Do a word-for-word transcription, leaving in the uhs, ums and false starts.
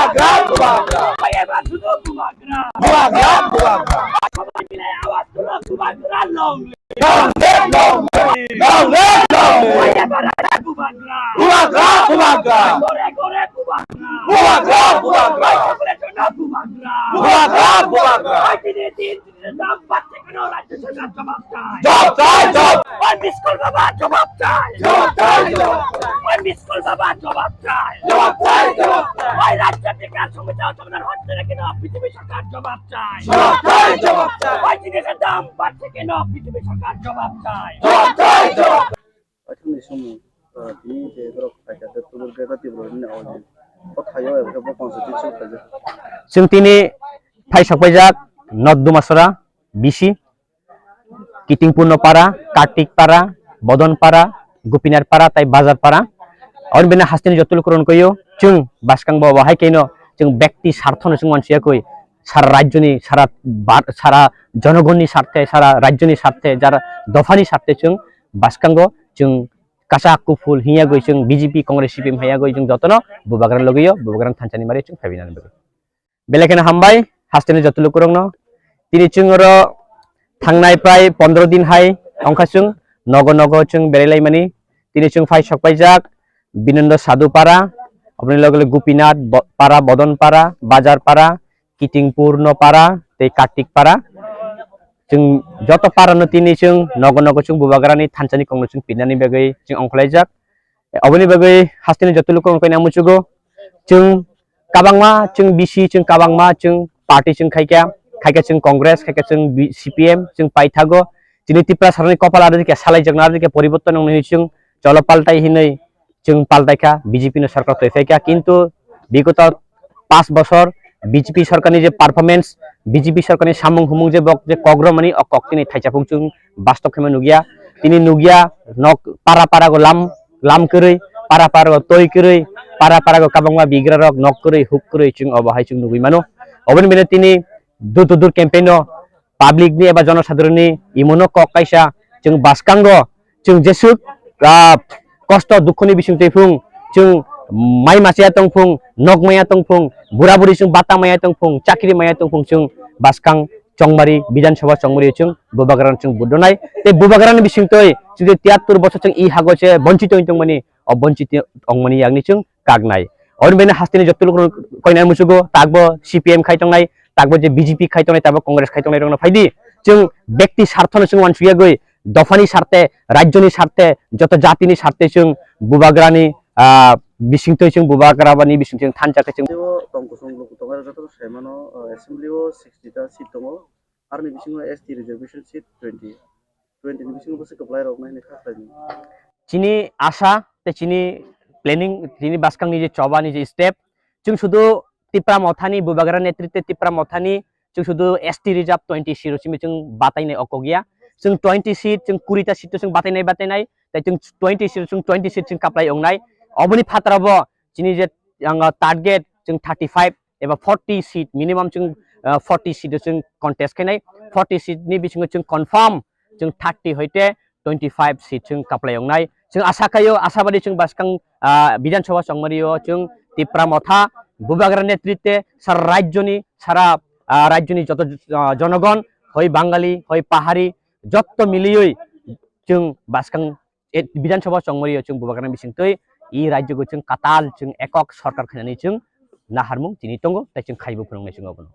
Bubagra, Bubagra. Bubagra, Bubagra. Bubagra, Bubagra. Bubagra, long live. Long live, long live. Long live, long live. Bubagra, Bubagra. Bubagra, Bubagra. Gore, gore, Bubagra. Bubagra, Bubagra. Bubagra, Bubagra. Bubagra, Bubagra. জবাব চাই, জবাব। ওই মিসকুল বাবা জবাব চাই। জবাব চাই, জবাব। ওই মিসকুল বাবা জবাব চাই। জবাব চাই, জবাব। ওই রাজ্য বিকাশ সমিতি অটোনমাস হচ্ছে না কেন বিজেপি সরকার জবাব চাই। জবাব চাই, জবাব চাই। ওই জিনিসের দাম বাড়ছে কেন বিজেপি সরকার জবাব চাই। জবাব চাই, জবাব। Athani sumu, ah, tini je borok paikha de tubur bega tibur ni awal ni. Kothayo ebo khe bo constitution khaijak. Chwng tini phai sokpaijak North Dumasora B C, Kitingpurno para, Kartik para, Bodon para, Gopinath para, tai Bazar para. Aboni bini hasteni joto lukurok koyo chwng bwskang bo bo hai keno chwng bekti sarthono chwng wansiya koi sara rajyoni, sara ba-, sara jonogonni sarthe, sara rajyoni sarthe, jara dophani sarthe chwng bwskango chwng kasak kuphul hiyagwi chwng B J P, Congress, C P M hayagwi chwng jotono Bubagrani logio, Bubagrani thanchani mari chwng phaibinani bagwi. Belai kheno hambai, hasteni joto lukurokno. Tini chwng oro thangnai prai pondro din hai ongkha chwng nogo nogo chwng berai laimani. Tini chwng phai sokpaijak Binondo Sadhu para, aboni loge loge Gopinath bo-, para, Bodon para, Bazar para, Kitingpurno para, tei Kartik para. Chwng joto para no tini chwng nogo nogo chwng Bubagrani thanchani kokno chwng pinani bagwi chwng ongkhorlaijak. Oboni bagwi hasteni joto lukurok wngkha muchugo. Chwng kabangma, chwng B C, chwng kabangma, chwng party chwng khaikha, khaikha chwng Congress, khaikha chwng B-, C P M, chwng paithago. Chini Tiprasarani kopal aro dikhe salaijakna aro dikhe poriborton wngwi chwng cholo paltai hinwi chwng paltaikha, B J P no sarkar twi phaikha, kintu bigoto pas bosor B J P sarkarni je performance, B J P sarkarni samung humung je bok je kok romani o kok tini thaisa phung chwng bastob khe ma nukya. Tini nukya nok para para go lam, lam kwrwi, para para go toi kwrwi, para para go kabangma bigra rok nok kwrwi huk kwrwi chwng obo hai chwng nugwi mano. Oboni bini tini door to door campaign no public ni eba jonosadharonni imono kok kaisa chwng bwskango chwng jesuk, ah, kosto dukhoni bisingtwi phung chwng mai machaya tong phung, nok maya tong phung, bura buri chwng bata maya tong phung, chakri maya tong phung chwng bwskang chongmari, Bidhan Sabha chongmari chwng Bubagrano chwng vote rwnai. Tei Bubagrani bisingtwi chwng tiyattor bosor chwng i hago se bonchito wng tongmani, o bonchito wngmani yakni chwng kaknai. Aboni bini hasteni joto lukurok koinai muchugo, takbo C P M khai tongnai, takbo je B J P khai tongnai, takbo Congress khai tongnai rokno phaidi. Chwng bekti sarthono chwng wansukya gwi, dophani sarthe, rajyoni sarthe, joto jatini sarthe chwng Bubagrani, ah, bisingtwi chwng Bubagra bani bisingtwi chwng thansa khe chwng. Tei o tong kusung luku tongnai rok joto sai mano, ah, assembly o sixty ta seat tongo, aroni bisingo S T reservation seat twenty, twenty ni bisingo bwswk kwplai rok nai kha khlai. Chini asa tei chini planning, chini bwskangni je choba ni je step, chwng sudu Tipra Mothani, Bubagra netritwe Tipra Mothani, chwng sudu S T reserve twenty seat rok simi chwng batainai okogya. Chwng twenty seat, chwng kuri ta seat chwng batainai batainai, tei chwng twenty seat, chwng twenty seat chwng kaplai ongnai. Oboni phatarabo chini je ang target chwng thirty five eba forty seat, minimum chwng, ah, forty seat chwng contest khainai. Forty seat ni bisingo chwng confirm chwng thirty hoite twenty five seat chwng kaplai ongnai. Chwng asa khaio, asabadi chwng bwskang, ah, Bidhan Sabha chongmario chwng Tipra Motha Bubagra netritwe sara rajyoni, sara, ah, rajyoni joto, ah, jonogon, hoi Bangali, hoi Pahari, jotto milioi chwng bwskang, eh, Bidhan Sabha chongmario chwng Bubagra bisingtwi i rajyoko chwng katal chwng ekok sorkar khainani chwng naharmung tini tongo, tei chwng khaibo phunuknai chwng obono.